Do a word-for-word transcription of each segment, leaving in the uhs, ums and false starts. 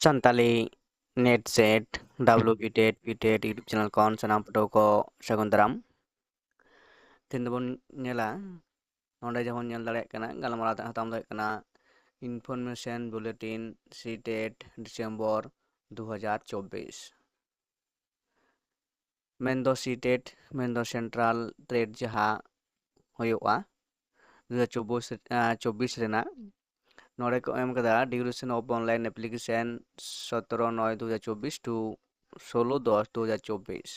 Santali NET SET WB TET PTET YouTube channel ᱠᱷᱚᱱ ᱥᱟᱱᱟᱢ ᱯᱟᱹᱴᱷᱩᱣᱟᱹ ᱠᱚ ᱥᱟᱹᱜᱩᱱ ᱫᱟᱨᱟᱢ᱾ ᱛᱮᱦᱮᱧ ᱫᱚᱵᱚᱱ ᱧᱮᱞᱟ, ᱱᱚᱰᱮ ᱡᱮᱢᱚᱱ ᱧᱮᱞ ᱫᱟᱲᱮᱭᱟᱜ ᱠᱟᱱᱟ, ᱜᱟᱞᱢᱟᱨᱟᱣ ᱛᱮ ᱦᱟᱛᱟᱣ ᱫᱚ ᱦᱩᱭᱩᱜ ᱠᱟᱱᱟ Information Bulletin CTET December ᱫᱩ ᱦᱟᱡᱟᱨ ᱪᱚᱵᱵᱤᱥ᱾ ᱢᱮᱱᱫᱚ CTET, ᱢᱮᱱᱫᱚ Central TET ᱡᱟᱦᱟᱸ ᱦᱩᱭᱩᱜᱼᱟ ᱫᱩ ᱦᱟᱡᱟᱨ ᱪᱚᱵᱵᱤᱥ, ᱟᱸ, ᱪᱚᱵᱵᱤᱥ ᱨᱮᱱᱟᱜ, ᱱᱚᱰᱮ ᱠᱚ ᱮᱢ ᱠᱟᱫᱟ duration of online application ᱥᱚᱛᱨᱚ ᱱᱚᱭ ᱫᱩ ᱦᱟᱡᱟᱨ ᱪᱚᱵᱵᱤᱥ to ᱥᱳᱞᱳ ᱫᱚᱥ ᱫᱩ ᱦᱟᱡᱟᱨ ᱪᱚᱵᱵᱤᱥ᱾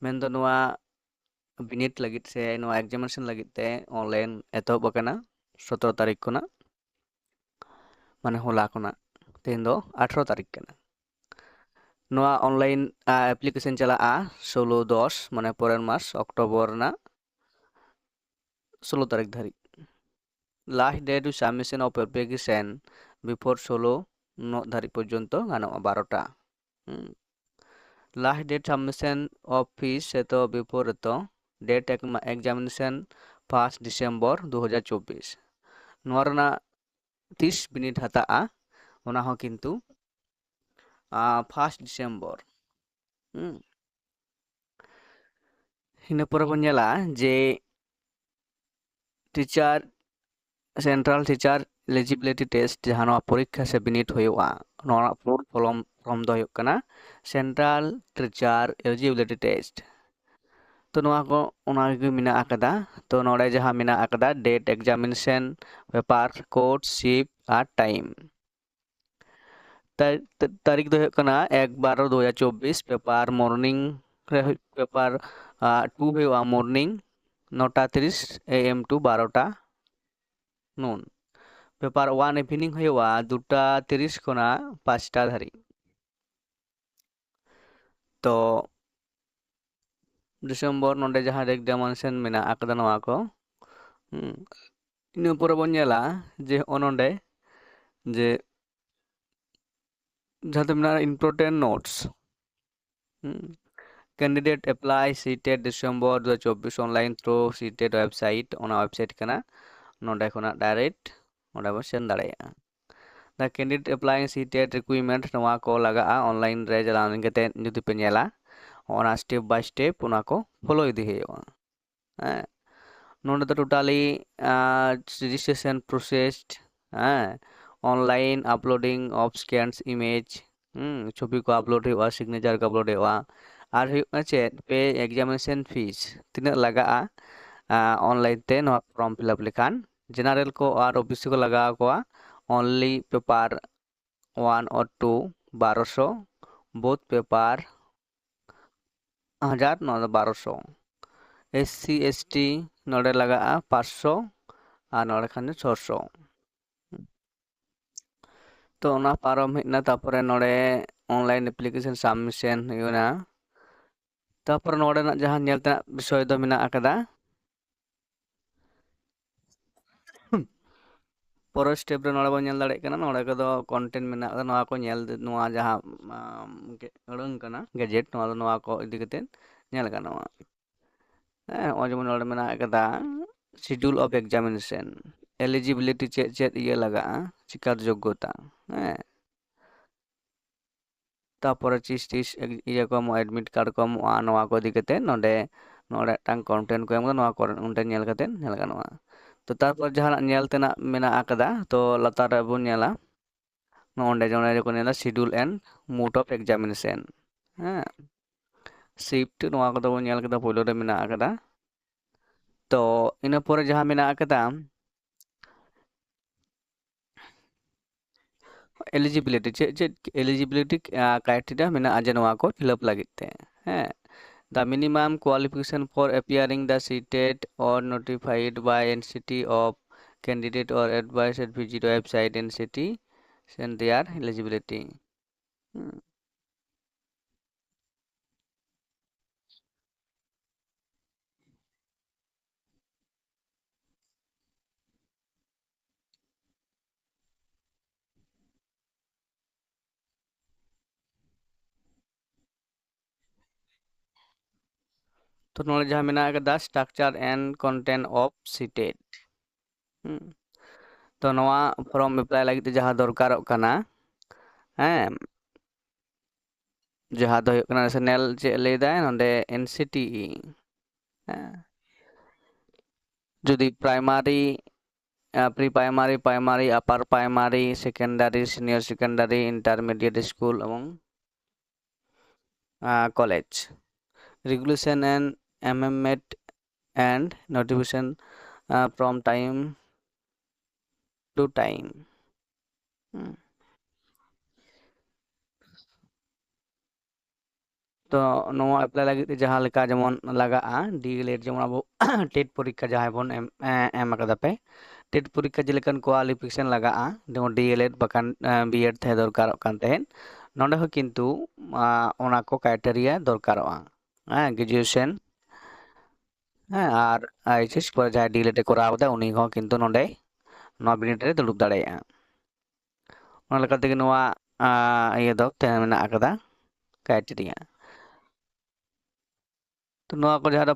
ᱢᱮᱱᱫᱚ ᱱᱚᱣᱟ ᱵᱤᱱᱤᱰ ᱞᱟᱹᱜᱤᱫ ᱥᱮ ᱱᱚᱣᱟ examination ᱞᱟᱹᱜᱤᱫ ᱛᱮ online ᱮᱛᱚᱦᱚᱵ ᱟᱠᱟᱱᱟ ᱥᱚᱛᱨᱚ ᱛᱟᱹᱨᱤᱠᱷ ᱠᱷᱚᱱᱟᱜ, ᱢᱟᱱᱮ ᱦᱚᱞᱟ ᱠᱷᱚᱱᱟᱜ᱾ ᱛᱮᱦᱮᱧ ᱫᱚ ᱟᱴᱷᱨᱚ ᱛᱟᱹᱨᱤᱠᱷ ᱠᱟᱱᱟ᱾ ᱱᱚᱣᱟ online, ᱟ, application ᱪᱟᱞᱟᱜᱼᱟ ᱥᱳᱞᱳ ᱫᱚᱥ, ᱢᱟᱱᱮ ᱯᱚᱨᱮᱨ ᱢᱟᱥ, ᱚᱠᱴᱳᱵᱚᱨ ᱨᱮᱱᱟᱜ ᱥᱳᱞᱳ ᱛᱟᱹᱨᱤᱠᱷ ᱫᱷᱟᱹᱨᱤᱡ᱾ Last date to submission of application before ᱥᱳᱞᱳ ᱱᱚᱜ ᱫᱷᱟᱹᱨᱤᱡ ᱯᱚᱨᱡᱚᱱᱛᱚ ᱜᱟᱱᱚᱜᱼᱟ, ᱵᱟᱨᱚᱴᱟ᱾ ᱦᱩᱸ᱾ Last date submission of fees ᱮᱛᱚ before ᱮᱛᱚ date examination first December ᱫᱩ ᱦᱟᱡᱟᱨ ᱪᱚᱵᱵᱤᱥ᱾ ᱱᱚᱣᱟ ᱨᱮᱱᱟᱜ ᱛᱤᱥ ᱵᱤᱱᱤᱰ ᱦᱟᱛᱟᱜᱼᱟ, ᱚᱱᱟ ᱦᱚᱸ ᱠᱤᱱᱛᱩ, ᱟ, first December᱾ ᱦᱩᱸ᱾ ᱤᱱᱟᱹ ᱯᱚᱨᱮ ᱵᱚᱱ ᱧᱮᱞᱟ ᱡᱮ teacher, Central Teacher Eligibility Test, ᱡᱟᱦᱟᱸ ᱱᱚᱣᱟ ᱯᱚᱨᱤᱠᱠᱷᱟ ᱥᱮ ᱵᱤᱱᱤᱰ ᱦᱩᱭᱩᱜᱼᱟ, ᱱᱚᱣᱟ ᱨᱮᱱᱟᱜ full form, form ᱫᱚ ᱦᱩᱭᱩᱜ ᱠᱟᱱᱟ Central Teacher Eligibility Test᱾ ᱛᱚ ᱱᱚᱣᱟ ᱠᱚ ᱚᱱᱟ ᱜᱮ ᱢᱮᱱᱟᱜ ᱟᱠᱟᱫᱟ᱾ ᱛᱚ ᱱᱚᱰᱮ ᱡᱟᱦᱟᱸ ᱢᱮᱱᱟᱜ ᱟᱠᱟᱫᱟ date, examination, paper, court, shift ᱟᱨ time᱾ ᱛᱟ-, ᱛᱟ-, ᱛᱟᱹᱨᱤᱠᱷ ᱫᱚ ᱦᱩᱭᱩᱜ ᱠᱟᱱᱟ ᱮᱠ ᱵᱟᱨᱚ ᱫᱩ ᱦᱟᱡᱟᱨ ᱪᱚᱵᱵᱤᱥ, paper morning ᱨᱮ ᱦᱩᱭ-, paper, ᱟ, two ᱦᱩᱭᱩᱜᱼᱟ morning ᱱᱚᱴᱟ ᱛᱤᱨᱤᱥ AM to ᱵᱟᱨᱚᱴᱟ noon᱾ Paper one evening ᱦᱩᱭᱩᱜᱼᱟ ᱫᱩᱴᱟ ᱛᱤᱨᱤᱥ ᱠᱷᱚᱱᱟᱜ ᱯᱟᱸᱪᱴᱟ ᱫᱷᱟᱹᱨᱤᱡ᱾ ᱛᱚ December ᱱᱚᱰᱮ ᱡᱟᱦᱟᱸ examination ᱢᱮᱱᱟᱜ ᱟᱠᱟᱫᱟ ᱱᱚᱣᱟ ᱠᱚ, ᱦᱩᱸ, ᱤᱱᱟᱹ ᱯᱚᱨᱮ ᱵᱚᱱ ᱧᱮᱞᱟ ᱡᱮ ᱦᱚᱸᱜᱼᱚ ᱱᱚᱰᱮ ᱡᱮ ᱡᱟᱦᱟᱸ ᱫᱚ ᱢᱮᱱᱟᱜᱼᱟ important notes, ᱦᱩᱸ, candidate apply CTET December ᱫᱩ ᱦᱟᱡᱟᱨ ᱪᱚᱵᱵᱤᱥ online through CTET website, ᱚᱱᱟ website ᱠᱟᱱᱟ᱾ ᱱᱚᱰᱮ ᱠᱷᱚᱱᱟᱜ direct ᱚᱸᱰᱮ ᱵᱚᱱ send ᱫᱟᱲᱮᱭᱟᱜᱼᱟ᱾ The candidate applying C TET requirement, ᱱᱚᱣᱟ ᱠᱚ ᱞᱟᱜᱟᱜᱼᱟ ᱚᱱᱞᱟᱭᱤᱱ ᱨᱮ ᱪᱟᱞᱟᱣ ᱞᱮᱱ ᱠᱟᱛᱮ ᱡᱩᱫᱤ ᱯᱮ ᱧᱮᱞᱟ, ᱚᱱᱟ step by step ᱚᱱᱟ ᱠᱚ follow ᱤᱫᱤ ᱦᱩᱭᱩᱜᱼᱟ᱾ ᱦᱮᱸ, ᱱᱚᱰᱮ ᱫᱚ totally registration process, ᱦᱮᱸ, online uploading of scanned image, ᱦᱩᱸ, ᱪᱷᱚᱵᱤ ᱠᱚ upload ᱦᱩᱭᱩᱜᱼᱟ, signature ᱠᱚ upload ᱦᱩᱭᱩᱜᱼᱟ᱾ ᱟᱨ ᱦᱩᱭᱩᱜ ᱠᱟᱱᱟ ᱪᱮᱫ, pay examination fees ᱛᱤᱱᱟᱹᱜ ᱞᱟᱜᱟᱜᱼᱟ ᱚᱱᱞᱟᱭᱤᱱ ᱛᱮ ᱱᱚᱣᱟ form fill up ᱞᱮᱠᱷᱟᱱ᱾ General ᱠᱚ ᱟᱨ O B C ᱠᱚ ᱞᱟᱜᱟᱣ ᱟᱠᱚᱣᱟ only paper one or two ᱵᱟᱨᱚᱥᱚ, both paper ᱦᱟᱡᱟᱨ, ᱱᱚᱣᱟ ᱫᱚ ᱵᱟᱨᱚᱥᱚ᱾ S C S T ᱱᱚᱰᱮ ᱞᱟᱜᱟᱜᱼᱟ ᱯᱟᱸᱪᱥᱚ, ᱟᱨ ᱱᱚᱰᱮ ᱠᱷᱟᱱ ᱫᱚ ᱪᱷᱚᱥᱚ᱾ ᱛᱚ ᱚᱱᱟ ᱯᱟᱨᱚᱢ ᱦᱮᱡ ᱮᱱᱟ, ᱛᱟᱯᱚᱨᱮ ᱱᱚᱰᱮ online application submission ᱦᱩᱭᱩᱜᱼᱟ᱾ ᱛᱟᱯᱚᱨᱮ ᱱᱚᱰᱮᱱᱟᱜ ᱡᱟᱦᱟᱸ ᱧᱮᱞ ᱛᱮᱱᱟᱜ ᱵᱤᱥᱚᱭ ᱫᱚ ᱢᱮᱱᱟᱜ ᱟᱠᱟᱫᱟ, ᱯᱚᱨᱮᱨ step ᱨᱮ ᱱᱚᱰᱮ ᱵᱚᱱ ᱧᱮᱞ ᱫᱟᱲᱮᱭᱟᱜ ᱠᱟᱱᱟ, ᱱᱚᱰᱮ ᱠᱚᱫᱚ content ᱢᱮᱱᱟᱜ ᱟᱠᱟᱫᱟ, ᱱᱚᱣᱟ ᱠᱚ ᱧᱮᱞ, ᱱᱚᱣᱟ ᱡᱟᱦᱟᱸ ᱟᱢ, ᱜᱮ-, ᱟᱹᱲᱟᱹᱝ ᱠᱟᱱᱟ, gazette, ᱱᱚᱣᱟ ᱫᱚ, ᱱᱚᱣᱟ ᱠᱚ ᱤᱫᱤ ᱠᱟᱛᱮ ᱧᱮᱞ ᱜᱟᱱᱚᱜᱼᱟ᱾ ᱦᱮᱸ, ᱱᱚᱜᱼᱚᱭ ᱡᱮᱢᱚᱱ ᱱᱚᱰᱮ ᱢᱮᱱᱟᱜ ᱟᱠᱟᱫᱟ schedule of examination, eligibility, ᱪᱮᱫ ᱪᱮᱫ ᱤᱭᱟᱹ ᱞᱟᱜᱟᱜᱼᱟ, ᱪᱤᱠᱟᱹ ᱡᱳᱜᱽᱜᱚᱛᱟ, ᱦᱮᱸ, ᱛᱟᱯᱚᱨᱮ ᱪᱤᱥ ᱴᱤᱥ ᱮᱜ-, ᱤᱭᱟᱹ ᱠᱚ ᱮᱢᱚᱜᱼᱟ, admit card ᱠᱚ ᱮᱢᱚᱜᱼᱟ, ᱱᱚᱣᱟ ᱠᱚ ᱤᱫᱤ ᱠᱟᱛᱮ ᱱᱚᱰᱮ, ᱱᱚᱰᱮ ᱢᱤᱫᱴᱟᱝ content ᱠᱚ ᱮᱢ ᱠᱟᱫᱟ, ᱱᱚᱣᱟ ᱠᱚᱨᱮ ᱚᱸᱰᱮ ᱧᱮᱞ ᱠᱟᱛᱮ ᱧᱮᱞ ᱜᱟᱱᱚᱜᱼᱟ᱾ ᱛᱚ ᱛᱟᱨᱯᱚᱨ ᱡᱟᱦᱟᱱᱟᱜ ᱧᱮᱞ ᱛᱮᱱᱟᱜ ᱢᱮᱱᱟᱜ ᱟᱠᱟᱫᱟ, ᱛᱚ ᱞᱟᱛᱟᱨ ᱨᱮᱵᱚᱱ ᱧᱮᱞᱟ, ᱱᱚᱰᱮ, ᱱᱚᱰᱮ ᱠᱚ ᱧᱮᱞᱟ schedule and mode of examination, ᱦᱮᱸ, shift, ᱱᱚᱣᱟ ᱠᱚᱫᱚ ᱵᱚᱱ ᱧᱮᱞ ᱠᱮᱫᱟ, ᱯᱳᱭᱞᱳ ᱨᱮ ᱢᱮᱱᱟᱜ ᱟᱠᱟᱫᱟ᱾ ᱛᱚ ᱤᱱᱟᱹ ᱯᱚᱨᱮ ᱡᱟᱦᱟᱸ ᱢᱮᱱᱟᱜ ᱟᱠᱟᱫᱟ eligibility, ᱪᱮᱫ ᱪᱮᱫ eligibility criteria ᱢᱮᱱᱟᱜᱼᱟ ᱡᱮ ᱱᱚᱣᱟ ᱠᱚ fill up ᱞᱟᱹᱜᱤᱫ ᱛᱮ, ᱦᱮᱸ, the minimum qualification for appearing the C TET or notified by N C T of candidate or advised at visit website N C T and their eligibility. ᱦᱩᱸ᱾ ᱛᱚ ᱱᱚᱰᱮ ᱡᱟᱦᱟᱸ ᱢᱮᱱᱟᱜ ᱟᱠᱟᱫᱟ, structure and content of C TET. ᱦᱩᱸ᱾ ᱛᱚ ᱱᱚᱣᱟ form apply ᱞᱟᱹᱜᱤᱫ ᱛᱮ ᱡᱟᱦᱟᱸ ᱫᱚᱨᱠᱟᱨᱚᱜ ᱠᱟᱱᱟ, ᱦᱮᱸ, ᱡᱟᱦᱟᱸ ᱫᱚ ᱦᱩᱭᱩᱜ ᱠᱟᱱᱟ national, ᱪᱮᱫ ᱞᱟᱹᱭ ᱫᱟᱭ ᱱᱚᱰᱮ, N C T E, ᱦᱮᱸ, ᱡᱩᱫᱤ primary, pre primary, primary, upper primary, secondary, senior secondary, intermediate school ᱮᱵᱚᱝ college, regulation and amendment and notification from time to time. ᱛᱚ ᱱᱚᱣᱟ apply ᱞᱟᱹᱜᱤᱫ ᱛᱮ ᱡᱟᱦᱟᱸ ᱞᱮᱠᱟ ᱡᱮᱢᱚᱱ ᱞᱟᱜᱟᱜᱼᱟ, D.El.Ed, ᱡᱮᱢᱚᱱ ᱟᱵᱚ TET ᱯᱚᱨᱤᱠᱠᱷᱟ ᱡᱟᱦᱟᱸᱭ ᱵᱚᱱ ᱮᱢ, ᱮ, ᱮᱢ ᱟᱠᱟᱫᱟ ᱯᱮ, TET ᱯᱚᱨᱤᱠᱠᱷᱟ ᱡᱮ ᱞᱮᱠᱟᱱ qualification ᱞᱟᱜᱟᱜᱼᱟ, ᱡᱮᱢᱚᱱ D.El.Ed ᱵᱟᱠᱷᱟᱱ, ᱮ, B.Ed ᱛᱟᱦᱮᱸ ᱫᱚᱨᱠᱟᱨᱚᱜ ᱠᱟᱱ ᱛᱟᱦᱮᱸᱫ, ᱱᱚᱰᱮ ᱦᱚᱸ ᱠᱤᱱᱛᱩ, ᱟ, ᱚᱱᱟ ᱠᱚ criteria ᱫᱚᱨᱠᱟᱨᱚᱜᱼᱟ᱾ ᱦᱮᱸ, graduation, ᱦᱮᱸ, ᱟᱨ H S ᱯᱚᱨᱮ ᱡᱟᱦᱟᱸᱭ D.El.Ed ᱮ ᱠᱚᱨᱟᱣ ᱠᱟᱫᱟ, ᱩᱱᱤ ᱦᱚᱸ ᱠᱤᱱᱛᱩ ᱱᱚᱰᱮ ᱱᱚᱣᱟ ᱵᱤᱱᱤᱰ ᱨᱮ ᱫᱩᱲᱩᱵ ᱫᱟᱲᱮᱭᱟᱜᱼᱟ᱾ ᱚᱱᱟ ᱞᱮᱠᱟ ᱛᱮᱜᱮ ᱱᱚᱣᱟ, ᱟ, ᱤᱭᱟᱹ ᱫᱚ ᱛᱟᱦᱮᱸ ᱢᱮᱱᱟᱜ ᱟᱠᱟᱫᱟ, criteria᱾ ᱛᱚ ᱱᱚᱣᱟ ᱠᱚ ᱡᱟᱦᱟᱸ ᱫᱚ,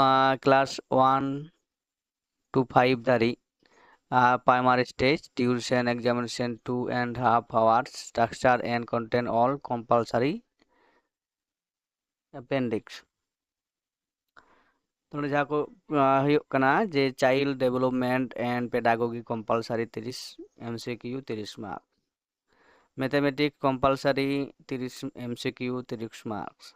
ᱟ, class one to five ᱫᱷᱟᱹᱨᱤᱡ, ᱟ, primary stage, duration, examination, two and half hours, structure and content all compulsory appendix. ᱛᱚ ᱱᱚᱰᱮ ᱡᱟᱦᱟᱸ ᱠᱚ, ᱟ, ᱦᱩᱭᱩᱜ ᱠᱟᱱᱟ ᱡᱮ child development and pedagogy compulsory ᱛᱤᱨᱤᱥ, M C Q ᱛᱤᱨᱤᱥ mark, mathematics compulsory ᱛᱤᱨᱤᱥ, M C Q ᱛᱤᱨᱤᱥ marks,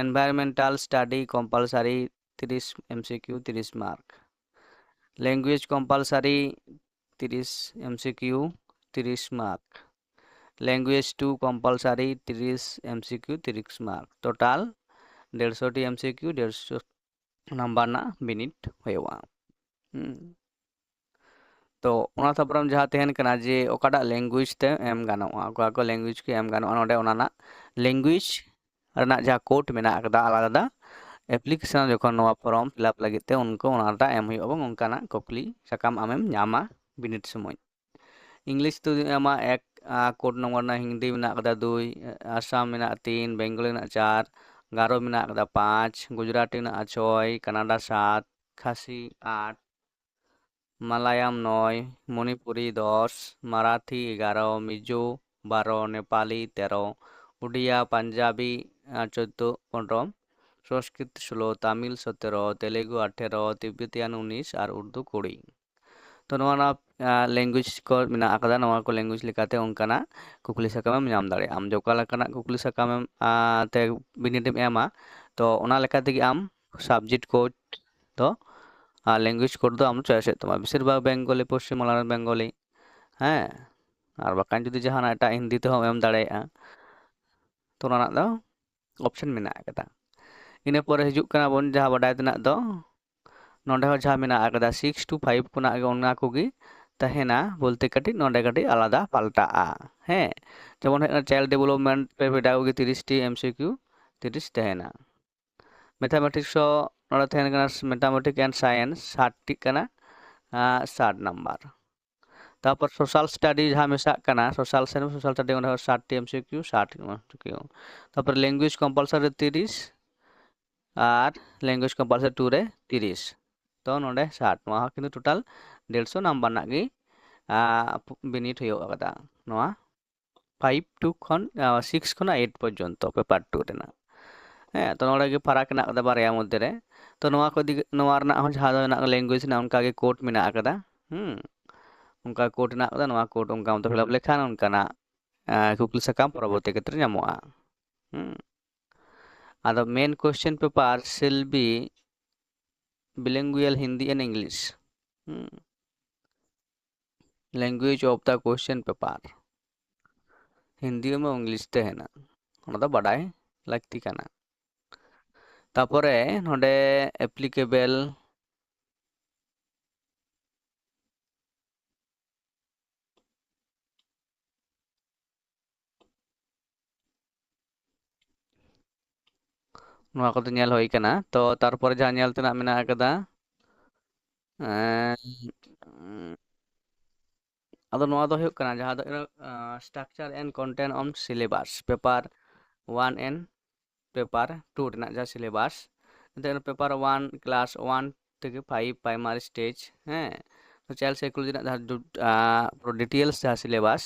environmental study compulsory ᱛᱤᱨᱤᱥ, M C Q ᱛᱤᱨᱤᱥ mark, language compulsory ᱛᱤᱨᱤᱥ, M C Q ᱛᱤᱨᱤᱥ mark, language two compulsory ᱛᱤᱨᱤᱥ, M C Q ᱛᱤᱨᱤᱥ mark, total ᱰᱮᱲᱥᱚ ᱴᱤ M C Q, ᱰᱮᱲᱥᱚ number ᱨᱮᱱᱟᱜ ᱵᱤᱱᱤᱰ ᱦᱩᱭᱩᱜᱼᱟ᱾ ᱦᱩᱸ᱾ ᱛᱚ ᱚᱱᱟ ᱛᱟᱯᱚᱨᱮ ᱡᱟᱦᱟᱸ ᱛᱟᱦᱮᱱ ᱠᱟᱱᱟ ᱡᱮ ᱚᱠᱟᱴᱟᱜ language ᱛᱮ ᱮᱢ ᱜᱟᱱᱚᱜᱼᱟ, ᱚᱠᱟ ᱠᱚ language ᱠᱚ ᱮᱢ ᱜᱟᱱᱚᱜᱼᱟ, ᱱᱚᱰᱮ ᱚᱱᱟ ᱨᱮᱱᱟᱜ language ᱨᱮᱱᱟᱜ ᱡᱟᱦᱟᱸ code ᱢᱮᱱᱟᱜ ᱟᱠᱟᱫᱟ ᱟᱞᱟᱫᱟ, application ᱡᱚᱠᱷᱚᱱ ᱱᱚᱣᱟ form fill up ᱞᱟᱹᱜᱤᱫ ᱛᱮ ᱩᱱᱠᱩ ᱚᱱᱟᱴᱟᱜ ᱮᱢ ᱦᱩᱭᱩᱜᱼᱟ ᱮᱵᱚᱝ ᱚᱱᱠᱟᱱᱟᱜ ᱠᱩᱠᱞᱤ ᱥᱟᱠᱟᱢ ᱟᱢᱮᱢ ᱧᱟᱢᱟ ᱵᱤᱱᱤᱰ ᱥᱚᱢᱚᱭ᱾ English ᱫᱚ ᱮᱢᱟ ᱮᱠ, ᱟ, code number ᱨᱮᱱᱟᱜ ᱦᱤᱱᱫᱤ ᱢᱮᱱᱟᱜ ᱟᱠᱟᱫᱟ ᱫᱩᱭ, ᱟᱥᱟᱢ ᱢᱮᱱᱟᱜᱼᱟ ᱛᱤᱱ, ᱵᱮᱝᱜᱚᱞᱤ ᱢᱮᱱᱟᱜᱼᱟ ᱪᱟᱨ, ᱜᱟᱨᱳ ᱢᱮᱱᱟᱜ ᱟᱠᱟᱫᱟ ᱯᱟᱸᱪ, ᱜᱩᱡᱽᱨᱟᱴᱤ ᱢᱮᱱᱟᱜᱼᱟ ᱪᱷᱚᱭ, ᱠᱟᱱᱟᱰᱟ ᱥᱟᱛ, ᱠᱷᱟᱥᱤ ᱟᱴ, ᱢᱟᱞᱟᱭᱟᱢ ᱱᱚᱭ, ᱢᱚᱱᱤᱯᱩᱨᱤ ᱫᱚᱥ, ᱢᱟᱨᱟᱴᱷᱤ ᱮᱜᱟᱨᱚ, ᱢᱤᱡᱳ ᱵᱟᱨᱚ, ᱱᱮᱯᱟᱞᱤ ᱛᱮᱨᱚ, ᱩᱰᱤᱭᱟ, ᱯᱟᱧᱡᱟᱵᱤ ᱟᱨ ᱪᱳᱫᱽᱫᱳ, ᱯᱚᱱᱨᱚ, ᱥᱚᱝᱥᱠᱨᱤᱛ ᱥᱳᱞᱳ, ᱛᱟᱢᱤᱞ ᱥᱚᱛᱮᱨᱚ, ᱛᱮᱞᱮᱜᱩ ᱟᱴᱷᱮᱨᱚ, ᱛᱤᱵᱮᱛᱤᱭᱟᱱ ᱩᱱᱤᱥ ᱟᱨ ᱩᱨᱫᱩ ᱠᱩᱲᱤ᱾ ᱛᱚ ᱱᱚᱣᱟ ᱱᱚᱣᱟ ᱞᱮᱝᱜᱩᱭᱮᱡᱽ ᱠᱚ ᱢᱮᱱᱟᱜ ᱟᱠᱟᱫᱟ, ᱱᱚᱣᱟ ᱠᱚ ᱞᱮᱝᱜᱩᱭᱮᱡᱽ ᱞᱮᱠᱟᱛᱮ ᱚᱱᱠᱟᱱᱟᱜ ᱠᱩᱠᱞᱤ ᱥᱟᱠᱟᱢ ᱮᱢ ᱧᱟᱢ ᱫᱟᱲᱮᱭᱟᱜᱼᱟ᱾ ᱟᱢ ᱡᱮ ᱚᱠᱟ ᱞᱮᱠᱟᱱᱟᱜ ᱠᱩᱠᱞᱤ ᱥᱟᱠᱟᱢ ᱮᱢ ᱛᱮ ᱵᱤᱱᱤᱰ ᱮᱢ ᱮᱢᱟ, ᱛᱚ ᱚᱱᱟ ᱞᱮᱠᱟ ᱛᱮᱜᱮ ᱟᱢ ᱥᱟᱵᱡᱮᱠᱴ ᱠᱳᱰ ᱫᱚ ᱟᱨ ᱞᱮᱝᱜᱩᱭᱮᱡᱽ ᱠᱳᱰ ᱫᱚ ᱟᱢ ᱪᱚᱭᱮᱥ ᱦᱩᱭᱩᱜ ᱛᱟᱢᱟ᱾ ᱵᱮᱥᱤᱨ ᱵᱷᱟᱜᱽ ᱵᱮᱝᱜᱚᱞᱤ, ᱯᱚᱥᱪᱤᱢ ᱵᱟᱝᱞᱟ ᱨᱮᱱ ᱵᱮᱝᱜᱚᱞᱤ, ᱦᱮᱸ, ᱟᱨ ᱵᱟᱠᱷᱟᱱ ᱡᱩᱫᱤ ᱡᱟᱦᱟᱱᱟᱜ ᱮᱴᱟᱜ ᱦᱤᱱᱫᱤ ᱛᱮᱦᱚᱸ ᱮᱢ ᱫᱟᱲᱮᱭᱟᱜᱼᱟ, ᱛᱚ ᱚᱱᱟ ᱨᱮᱱᱟᱜ ᱫᱚ ᱚᱯᱥᱮᱱ ᱢᱮᱱᱟᱜ ᱟᱠᱟᱫᱟ᱾ ᱤᱱᱟᱹ ᱯᱚᱨᱮ ᱦᱤᱡᱩᱜ ᱠᱟᱱᱟ ᱵᱚᱱ ᱡᱟᱦᱟᱸ ᱵᱟᱰᱟᱭ ᱛᱮᱱᱟᱜ ᱫᱚ, ᱱᱚᱰᱮ ᱦᱚᱸ ᱡᱟᱦᱟᱸ ᱢᱮᱱᱟᱜ ᱟᱠᱟᱫᱟ ᱥᱤᱠᱥ ᱴᱩ ᱯᱷᱟᱭᱤᱵᱷ ᱠᱷᱚᱱᱟᱜ ᱜᱮ ᱚᱱᱟ ᱠᱚᱜᱮ ᱛᱟᱦᱮᱱᱟ, ᱵᱚᱞᱛᱮ ᱠᱟᱹᱴᱤᱡ ᱱᱚᱰᱮ ᱠᱟᱹᱴᱤᱡ ᱟᱞᱟᱫᱟ ᱯᱟᱞᱴᱟᱜᱼᱟ᱾ ᱦᱮᱸ, ᱡᱮᱢᱚᱱ ᱦᱩᱭᱩᱜ ᱠᱟᱱᱟ ᱪᱟᱭᱤᱞᱰ ᱰᱮᱵᱷᱞᱚᱯᱢᱮᱱᱴ ᱯᱮ ᱵᱮᱰᱟ ᱠᱚᱜᱮ ᱛᱤᱨᱤᱥ ᱴᱤ ᱮᱢᱥᱤᱠᱤᱭᱩ ᱛᱤᱨᱤᱥ ᱛᱟᱦᱮᱱᱟ᱾ ᱢᱮᱛᱷᱟᱢᱮᱴᱤᱠᱥ ᱦᱚᱸ ᱱᱚᱰᱮ ᱛᱟᱦᱮᱱ ᱠᱟᱱᱟ ᱢᱮᱛᱷᱟᱢᱮᱴᱤᱠ ᱮᱱᱰ ᱥᱟᱭᱮᱱᱥ ᱥᱟᱴ ᱴᱤ ᱠᱟᱱᱟ, ᱟᱨ ᱥᱟᱴ ᱱᱟᱢᱵᱟᱨ᱾ ᱛᱟᱨᱯᱚᱨ ᱥᱳᱥᱟᱞ ᱥᱴᱟᱰᱤ ᱡᱟᱦᱟᱸ ᱢᱮᱥᱟᱜ ᱠᱟᱱᱟ, ᱥᱳᱥᱟᱞ ᱥᱟᱭᱮᱱᱥ, ᱥᱳᱥᱟᱞ ᱥᱴᱟᱰᱤ, ᱚᱸᱰᱮ ᱦᱚᱸ ᱥᱟᱴ ᱴᱤ ᱮᱢᱥᱤᱠᱤᱭᱩ, ᱥᱟᱴ ᱮᱢᱥᱤᱠᱤᱭᱩ᱾ ᱛᱟᱨᱯᱚᱨ ᱞᱮᱝᱜᱩᱭᱮᱡᱽ ᱠᱚᱢᱯᱟᱞᱥᱟᱨᱤ ᱛᱤᱨᱤᱥ ᱟᱨ ᱞᱮᱝᱜᱩᱭᱮᱡᱽ ᱠᱚᱢᱯᱟᱞᱥᱟᱨᱤ ᱴᱩ ᱨᱮ ᱛᱤᱨᱤᱥ᱾ ᱛᱚ ᱱᱚᱰᱮ ᱥᱟᱴ, ᱱᱚᱣᱟ ᱦᱚᱸ ᱠᱤᱱᱛᱩ ᱴᱳᱴᱟᱞ ᱰᱮᱲᱥᱚ ᱱᱟᱢᱵᱟᱨ ᱨᱮᱱᱟᱜ ᱜᱮ, ᱟ, ᱵᱤᱱᱤᱰ ᱦᱩᱭᱩᱜ ᱟᱠᱟᱫᱟ᱾ ᱱᱚᱣᱟ ᱯᱷᱟᱭᱤᱵᱷ ᱴᱩ ᱠᱷᱚᱱ, ᱟ, ᱥᱤᱠᱥ ᱠᱷᱚᱱᱟᱜ ᱮᱭᱤᱴ ᱯᱚᱨᱡᱚᱱᱛᱚ ᱯᱮᱯᱟᱨ ᱴᱩ ᱨᱮᱱᱟᱜ᱾ ᱦᱮᱸ, ᱛᱚ ᱱᱚᱰᱮ ᱜᱮ ᱯᱷᱟᱨᱟᱠ ᱦᱮᱱᱟᱜ ᱟᱠᱟᱫᱟ ᱵᱟᱨᱭᱟ ᱢᱚᱫᱽᱫᱷᱮ ᱨᱮ᱾ ᱛᱚ ᱱᱚᱣᱟ ᱠᱚ ᱤᱫᱤ, ᱱᱚᱣᱟ ᱨᱮᱱᱟᱜ ᱦᱚᱸ ᱡᱟᱦᱟᱸ ᱫᱚ ᱦᱮᱱᱟᱜ ᱞᱮᱝᱜᱩᱭᱮᱡᱽ ᱨᱮᱱᱟᱜ ᱚᱱᱠᱟ ᱜᱮ ᱠᱳᱰ ᱢᱮᱱᱟᱜ ᱟᱠᱟᱫᱟ᱾ ᱦᱩᱸ, ᱚᱱᱠᱟ ᱠᱳᱰ ᱦᱮᱱᱟᱜ ᱟᱠᱟᱫᱟ, ᱱᱚᱣᱟ ᱠᱳᱰ ᱚᱱᱠᱟ ᱢᱚᱛᱚ ᱯᱷᱤᱞᱟᱯ ᱞᱮᱠᱷᱟᱱ ᱚᱱᱠᱟᱱᱟᱜ, ᱟ, ᱠᱩᱠᱞᱤ ᱥᱟᱠᱟᱢ ᱯᱚᱨᱚᱵᱚᱨᱛᱤ ᱠᱷᱮᱛᱨᱮ ᱧᱟᱢᱚᱜᱼᱟ᱾ ᱦᱩᱸ, ᱟᱫᱚ main question paper shall be bilingual Hindi and English. ᱦᱩᱸ, language of the question paper, Hindi ᱮᱵᱚᱝ ᱤᱝᱞᱤᱥ ᱛᱮ ᱦᱮᱱᱟᱜ, ᱚᱱᱟ ᱫᱚ ᱵᱟᱰᱟᱭ ᱞᱟᱹᱠᱛᱤ ᱠᱟᱱᱟ᱾ ᱛᱟᱯᱚᱨᱮ ᱱᱚᱰᱮ applicable ᱱᱚᱣᱟ ᱠᱚᱫᱚ ᱧᱮᱞ ᱦᱩᱭ ᱠᱟᱱᱟ᱾ ᱛᱚ ᱛᱟᱨᱯᱚᱨᱮ ᱡᱟᱦᱟᱸ ᱧᱮᱞ ᱛᱮᱱᱟᱜ ᱢᱮᱱᱟᱜ ᱟᱠᱟᱫᱟ, ᱮᱸ, ᱟᱫᱚ ᱱᱚᱣᱟ ᱫᱚ ᱦᱩᱭᱩᱜ ᱠᱟᱱᱟ ᱡᱟᱦᱟᱸ ᱫᱚ, ᱟᱸ, structure and content of syllabus, paper one and paper two ᱨᱮᱱᱟᱜ ᱡᱟᱦᱟᱸ syllabus, ᱮᱱᱛᱮ ᱚᱱᱟ paper one class one ᱛᱷᱮᱠᱮ five primary stage, ᱦᱮᱸ, ᱪᱟᱭᱤᱞᱰ ᱥᱟᱭᱠᱳᱞᱚᱡᱤ ᱨᱮᱱᱟᱜ ᱡᱟᱦᱟᱸ ᱰᱩ- ᱟᱸ, ᱯᱩᱨᱟᱹ ᱰᱤᱴᱮᱞᱥ ᱡᱟᱦᱟᱸ ᱥᱤᱞᱮᱵᱟᱥ,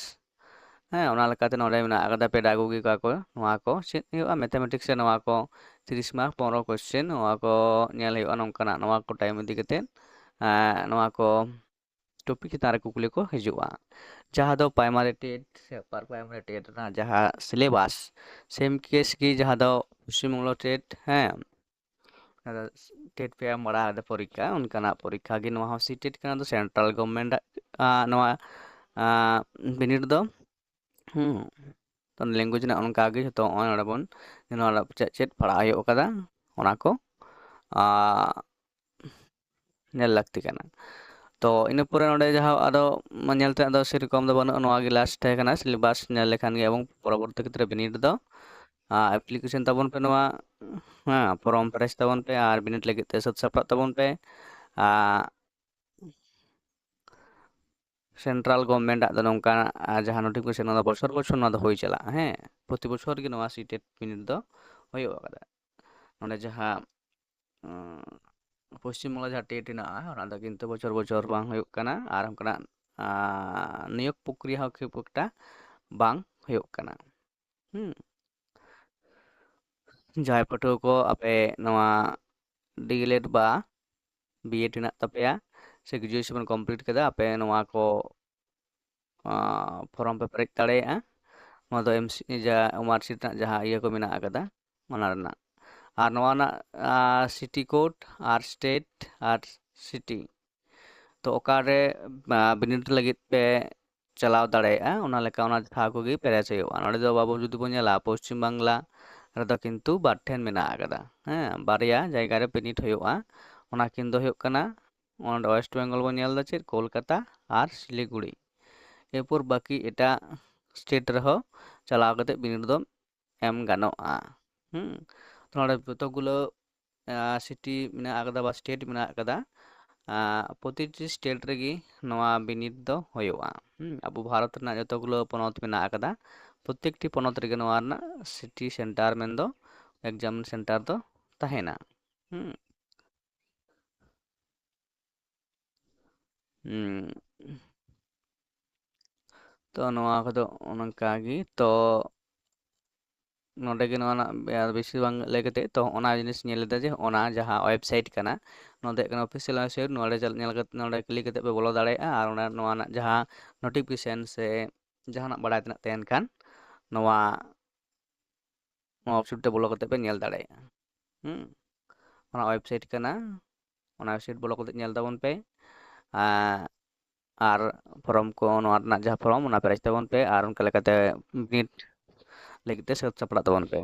ᱦᱮᱸ, ᱚᱱᱟ ᱞᱮᱠᱟᱛᱮ ᱱᱚᱰᱮ ᱢᱮᱱᱟᱜ ᱟᱠᱟᱫᱟ ᱯᱮᱰᱟᱜᱳᱜᱤ ᱠᱚ, ᱱᱚᱣᱟ ᱠᱚ ᱪᱮᱫ ᱦᱩᱭᱩᱜᱼᱟ, ᱢᱮᱛᱷᱟᱢᱮᱴᱤᱠᱥ ᱨᱮ ᱱᱚᱣᱟ ᱠᱚ ᱛᱤᱨᱤᱥ ᱢᱟᱨᱠ ᱯᱚᱱᱨᱚ ᱠᱚᱥᱪᱮᱱ, ᱱᱚᱣᱟ ᱠᱚ ᱧᱮᱞ ᱦᱩᱭᱩᱜᱼᱟ ᱱᱚᱝᱠᱟᱱᱟᱜ, ᱱᱚᱣᱟ ᱠᱚ ᱴᱟᱭᱤᱢ ᱤᱫᱤ ᱠᱟᱛᱮᱫ ᱟᱸ, ᱱᱚᱣᱟ ᱠᱚ ᱴᱚᱯᱤᱠ ᱪᱮᱛᱟᱱ ᱨᱮ ᱠᱩᱠᱞᱤ ᱠᱚ ᱦᱤᱡᱩᱜᱼᱟ, ᱡᱟᱦᱟᱸ ᱫᱚ ᱯᱨᱟᱭᱢᱟᱨᱤ ᱴᱮᱴ ᱥᱮ ᱟᱯᱟᱨ ᱯᱨᱟᱭᱢᱟᱨᱤ ᱴᱮᱴ ᱨᱮᱱᱟᱜ ᱡᱟᱦᱟᱸ ᱥᱤᱞᱮᱵᱟᱥ, ᱥᱮᱢ ᱠᱮᱥ ᱜᱮ ᱡᱟᱦᱟᱸ ᱫᱚ ᱯᱚᱥᱪᱤᱢᱵᱚᱝᱜᱚ ᱴᱮᱴ, ᱦᱮᱸ, ᱴᱮᱴ ᱯᱮ ᱮᱢ ᱵᱟᱲᱟ ᱟᱠᱟᱫᱟ ᱯᱚᱨᱤᱠᱠᱷᱟ, ᱚᱱᱠᱟᱱᱟᱜ ᱯᱚᱨᱤᱠᱠᱷᱟ ᱜᱮ ᱱᱚᱣᱟ ᱦᱚᱸ ᱥᱤ ᱴᱮᱴ ᱠᱟᱱᱟ, ᱫᱚ ᱥᱮᱱᱴᱨᱟᱞ ᱜᱚᱵᱷᱢᱮᱱᱴ ᱱᱚᱣᱟ ᱟᱸ, ᱵᱤᱱᱤᱰ ᱫᱚ᱾ ᱦᱩᱸ, ᱛᱚ ᱞᱮᱝᱜᱩᱭᱮᱡᱽ ᱨᱮᱱᱟᱜ ᱚᱱᱠᱟ ᱜᱮ ᱡᱷᱚᱛᱚ ᱱᱚᱜᱼᱚᱭ ᱱᱚᱰᱮ ᱵᱚᱱ ᱱᱚᱣᱟ ᱪᱮᱫ ᱪᱮᱫ ᱯᱟᱲᱦᱟᱜ ᱦᱩᱭᱩᱜ ᱠᱟᱫᱟ, ᱚᱱᱟ ᱠᱚ ᱟᱸ, ᱧᱮᱞ ᱞᱟᱹᱠᱛᱤ ᱠᱟᱱᱟ᱾ ᱛᱚ ᱤᱱᱟᱹ ᱯᱚᱨᱮ ᱱᱚᱰᱮ ᱡᱟᱦᱟᱸ ᱟᱫᱚ ᱧᱮᱞ ᱛᱮᱱᱟᱜ ᱫᱚ ᱥᱮᱨᱚᱠᱚᱢ ᱫᱚ ᱵᱟᱹᱱᱩᱜᱼᱟ, ᱱᱚᱣᱟ ᱜᱮ ᱞᱟᱥᱴ ᱛᱟᱦᱮᱸ ᱠᱟᱱᱟ᱾ ᱥᱤᱞᱮᱵᱟᱥ ᱧᱮᱞ ᱞᱮᱠᱷᱟᱱ ᱜᱮ ᱮᱵᱚᱝ ᱯᱚᱨᱚᱵᱚᱨᱛᱤ ᱠᱷᱮᱛᱨᱮ ᱵᱤᱱᱤᱰ ᱫᱚ ᱟᱸ, ᱮᱯᱞᱤᱠᱮᱥᱚᱱ ᱛᱟᱵᱚᱱ ᱯᱮ ᱱᱚᱣᱟ, ᱦᱮᱸ, ᱯᱷᱚᱨᱚᱢ ᱯᱮᱨᱮᱡ ᱛᱟᱵᱚᱱ ᱯᱮ ᱟᱨ ᱵᱤᱱᱤᱰ ᱞᱟᱹᱜᱤᱫ ᱛᱮ ᱥᱟᱹᱛ ᱥᱟᱯᱲᱟᱜ ᱛᱟᱵᱚᱱ ᱯᱮ᱾ ᱟᱸ, ᱥᱮᱱᱴᱨᱟᱞ ᱜᱚᱵᱷᱢᱮᱱᱴ ᱟᱜ ᱫᱚ ᱱᱚᱝᱠᱟ, ᱟᱨ ᱡᱟᱦᱟᱸ ᱱᱳᱴᱤᱯᱷᱤᱠᱮᱥᱚᱱ, ᱚᱱᱟ ᱫᱚ ᱵᱚᱪᱷᱚᱨ ᱵᱚᱪᱷᱚᱨ ᱱᱚᱣᱟ ᱫᱚ ᱦᱩᱭ ᱪᱟᱞᱟᱜᱼᱟ᱾ ᱦᱮᱸ, ᱯᱨᱚᱛᱤ ᱵᱚᱪᱷᱚᱨ ᱜᱮ ᱱᱚᱣᱟ ᱥᱤ ᱴᱮᱴ ᱵᱤᱱᱤᱰ ᱫᱚ ᱦᱩᱭᱩᱜ ᱟᱠᱟᱫᱟ᱾ ᱱᱚᱰᱮ ᱡᱟᱦᱟᱸ ᱩᱸ, ᱯᱚᱥᱪᱤᱢ ᱵᱟᱝᱞᱟ ᱡᱟᱦᱟᱸ ᱴᱮᱴ ᱦᱮᱱᱟᱜᱼᱟ, ᱚᱱᱟ ᱫᱚ ᱠᱤᱱᱛᱩ ᱵᱚᱪᱷᱚᱨ ᱵᱚᱪᱷᱚᱨ ᱵᱟᱝ ᱦᱩᱭᱩᱜ ᱠᱟᱱᱟ, ᱟᱨ ᱚᱱᱠᱟᱱᱟᱜ ᱟᱸ, ᱱᱤᱭᱳᱜᱽ ᱯᱨᱚᱠᱨᱤᱭᱟ ᱦᱚᱸ ᱠᱷᱩᱵ ᱮᱠᱴᱟ ᱵᱟᱝ ᱦᱩᱭᱩᱜ ᱠᱟᱱᱟ᱾ ᱦᱩᱸ, ᱡᱟᱦᱟᱸᱭ ᱯᱟᱹᱴᱷᱩᱣᱟᱹ ᱠᱚ ᱟᱯᱮ ᱱᱚᱣᱟ ᱰᱤᱮᱞᱮᱰ ᱵᱟ ᱵᱤᱮᱰ ᱦᱮᱱᱟᱜ ᱛᱟᱯᱮᱭᱟ ᱥᱮ ᱜᱨᱮᱡᱩᱭᱮᱥᱚᱱ ᱵᱮᱱ ᱠᱚᱢᱯᱞᱤᱴ ᱠᱟᱫᱟ, ᱟᱯᱮ ᱱᱚᱣᱟ ᱠᱚ ᱯᱷᱚᱨᱚᱢ ᱯᱮ ᱯᱮᱨᱮᱡ ᱫᱟᱲᱮᱭᱟᱜᱼᱟ᱾ ᱱᱚᱣᱟ ᱫᱚ ᱮᱢᱥᱤ ᱡᱟ ᱳᱢᱟᱨᱥᱤᱴ ᱨᱮᱱᱟᱜ ᱡᱟᱦᱟᱸ ᱤᱭᱟᱹ ᱠᱚ ᱢᱮᱱᱟᱜ ᱟᱠᱟᱫᱟ, ᱚᱱᱟ ᱨᱮᱱᱟᱜ᱾ ᱟᱨ ᱱᱚᱣᱟ ᱨᱮᱱᱟᱜ ᱥᱤᱴᱤ ᱠᱳᱰ ᱟᱨ ᱥᱴᱮᱴ ᱟᱨ ᱥᱤᱴᱤ, ᱛᱚ ᱚᱠᱟᱨᱮ ᱵᱤᱱᱤᱰ ᱞᱟᱹᱜᱤᱫ ᱯᱮ ᱪᱟᱞᱟᱣ ᱫᱟᱲᱮᱭᱟᱜᱼᱟ, ᱚᱱᱟ ᱞᱮᱠᱟ ᱚᱱᱟ ᱴᱷᱟᱶ ᱠᱚᱜᱮ ᱯᱮᱨᱮᱡ ᱦᱩᱭᱩᱜᱼᱟ᱾ ᱱᱚᱰᱮ ᱫᱚ ᱟᱵᱚ ᱡᱩᱫᱤ ᱵᱚᱱ ᱧᱮᱞᱟ, ᱯᱚᱥᱪᱤᱢ ᱵᱟᱝᱞᱟ ᱨᱮᱫᱚ ᱠᱤᱱᱛᱩ ᱵᱟᱨ ᱴᱷᱮᱱ ᱢᱮᱱᱟᱜ ᱟᱠᱟᱫᱟ᱾ ᱦᱮᱸ, ᱵᱟᱨᱭᱟ ᱡᱟᱭᱜᱟ ᱨᱮ ᱵᱤᱱᱤᱰ ᱦᱩᱭᱩᱜᱼᱟ᱾ ᱚᱱᱟ ᱠᱤᱱ ᱫᱚ ᱦᱩᱭᱩᱜ ᱠᱟᱱᱟ, ᱚᱸᱰᱮ ᱳᱭᱮᱥᱴ ᱵᱮᱝᱜᱚᱞ ᱵᱚᱱ ᱧᱮᱞ ᱮᱫᱟ ᱪᱮᱫ, ᱠᱳᱞᱠᱟᱛᱟ ᱟᱨ ᱥᱤᱞᱤᱜᱩᱲᱤ᱾ ᱮᱨᱯᱚᱨ ᱵᱟᱹᱠᱤ ᱮᱴᱟᱜ ᱥᱴᱮᱴ ᱨᱮᱦᱚᱸ ᱪᱟᱞᱟᱣ ᱠᱟᱛᱮ ᱵᱤᱱᱤᱰ ᱫᱚ ᱮᱢ ᱜᱟᱱᱚᱜᱼᱟ᱾ ᱦᱩᱸ, ᱛᱚ ᱱᱚᱰᱮ ᱡᱚᱛᱚᱜᱩᱞᱳ ᱥᱤᱴᱤ ᱢᱮᱱᱟᱜ ᱟᱠᱟᱫᱟ ᱵᱟ ᱥᱴᱮᱴ ᱢᱮᱱᱟᱜ ᱟᱠᱟᱫᱟ, ᱟᱸ, ᱯᱨᱚᱛᱤᱴᱤ ᱥᱴᱮᱴ ᱨᱮᱜᱮ ᱱᱚᱣᱟ ᱵᱤᱱᱤᱰ ᱫᱚ ᱦᱩᱭᱩᱜᱼᱟ᱾ ᱦᱩᱸ, ᱟᱵᱚ ᱵᱷᱟᱨᱚᱛ ᱨᱮᱱᱟᱜ ᱡᱚᱛᱚᱜᱩᱞᱳ ᱯᱚᱱᱚᱛ ᱢᱮᱱᱟᱜ ᱟᱠᱟᱫᱟ, ᱯᱨᱚᱛᱮᱠᱴᱤ ᱯᱚᱱᱚᱛ ᱨᱮᱜᱮ ᱱᱚᱣᱟ ᱨᱮᱱᱟᱜ ᱥᱤᱴᱤ ᱥᱮᱱᱴᱟᱨ ᱢᱮᱱᱫᱚ ᱮᱠᱡᱟᱢ ᱥᱮᱱᱴᱟᱨ ᱫᱚ ᱛᱟᱦᱮᱱᱟ᱾ ᱦᱩᱸ᱾ ᱛᱚ ᱱᱚᱣᱟ ᱠᱚᱫᱚ ᱱᱚᱝᱠᱟ ᱜᱮ᱾ ᱛᱚ ᱱᱚᱰᱮ ᱜᱮ ᱱᱚᱣᱟ ᱨᱮᱱᱟᱜ ᱵᱮᱥᱤ ᱵᱟᱝ ᱞᱟᱹᱭ ᱠᱟᱛᱮ, ᱛᱚ ᱚᱱᱟ ᱡᱤᱱᱤᱥ ᱧᱮᱞ ᱞᱮᱫᱟ ᱡᱮ ᱚᱱᱟ ᱡᱟᱦᱟᱸ ᱳᱭᱮᱵᱽᱥᱟᱭᱤᱴ ᱠᱟᱱᱟ, ᱱᱚᱣᱟ ᱫᱚ ᱦᱩᱭᱩᱜ ᱠᱟᱱᱟ ᱚᱯᱷᱤᱥᱤᱭᱟᱞ ᱳᱭᱮᱵᱽᱥᱟᱭᱤᱴ᱾ ᱱᱚᱰᱮ ᱧᱮᱞ ᱠᱟᱛᱮ, ᱱᱚᱰᱮ ᱠᱞᱤᱠ ᱠᱟᱛᱮ ᱯᱮ ᱵᱚᱞᱚ ᱫᱟᱲᱮᱭᱟᱜᱼᱟ ᱟᱨ ᱚᱱᱟ, ᱱᱚᱣᱟ ᱨᱮᱱᱟᱜ ᱡᱟᱦᱟᱸ ᱱᱳᱴᱤᱯᱷᱤᱠᱮᱥᱚᱱ ᱥᱮ ᱡᱟᱦᱟᱱᱟᱜ ᱵᱟᱲᱟᱭ ᱛᱮᱱᱟᱜ ᱛᱟᱦᱮᱱ ᱠᱷᱟᱱ, ᱱᱚᱣᱟ ᱱᱚᱣᱟ ᱳᱭᱮᱵᱽᱥᱟᱭᱤᱴ ᱛᱮ ᱵᱚᱞᱚ ᱠᱟᱛᱮ ᱯᱮ ᱧᱮᱞ ᱫᱟᱲᱮᱭᱟᱜᱼᱟ᱾ ᱦᱩᱸ, ᱚᱱᱟ ᱳᱭᱮᱵᱽᱥᱟᱭᱤᱴ ᱠᱟᱱᱟ, ᱚᱱᱟ ᱳᱭᱮᱵᱽᱥᱟᱭᱤᱴ ᱵᱚᱞᱚ ᱠᱟᱛᱮ ᱧᱮᱞ ᱛᱟᱵᱚᱱ ᱯᱮ᱾ ᱟᱨ ᱯᱷᱚᱨᱚᱢ ᱠᱚ, ᱱᱚᱣᱟ ᱨᱮᱱᱟᱜ ᱡᱟᱦᱟᱸ ᱯᱷᱚᱨᱚᱢ, ᱚᱱᱟ ᱯᱮᱨᱮᱡ ᱛᱟᱵᱚᱱ ᱯᱮ ᱟᱨ ᱚᱱᱠᱟ ᱞᱮᱠᱟᱛᱮ ᱵᱤᱱᱤᱰ ᱞᱟᱹᱜᱤᱫ ᱛᱮ ᱥᱟᱹᱛ ᱥᱟᱯᱲᱟᱜ ᱛᱟᱵᱚᱱ ᱯᱮ᱾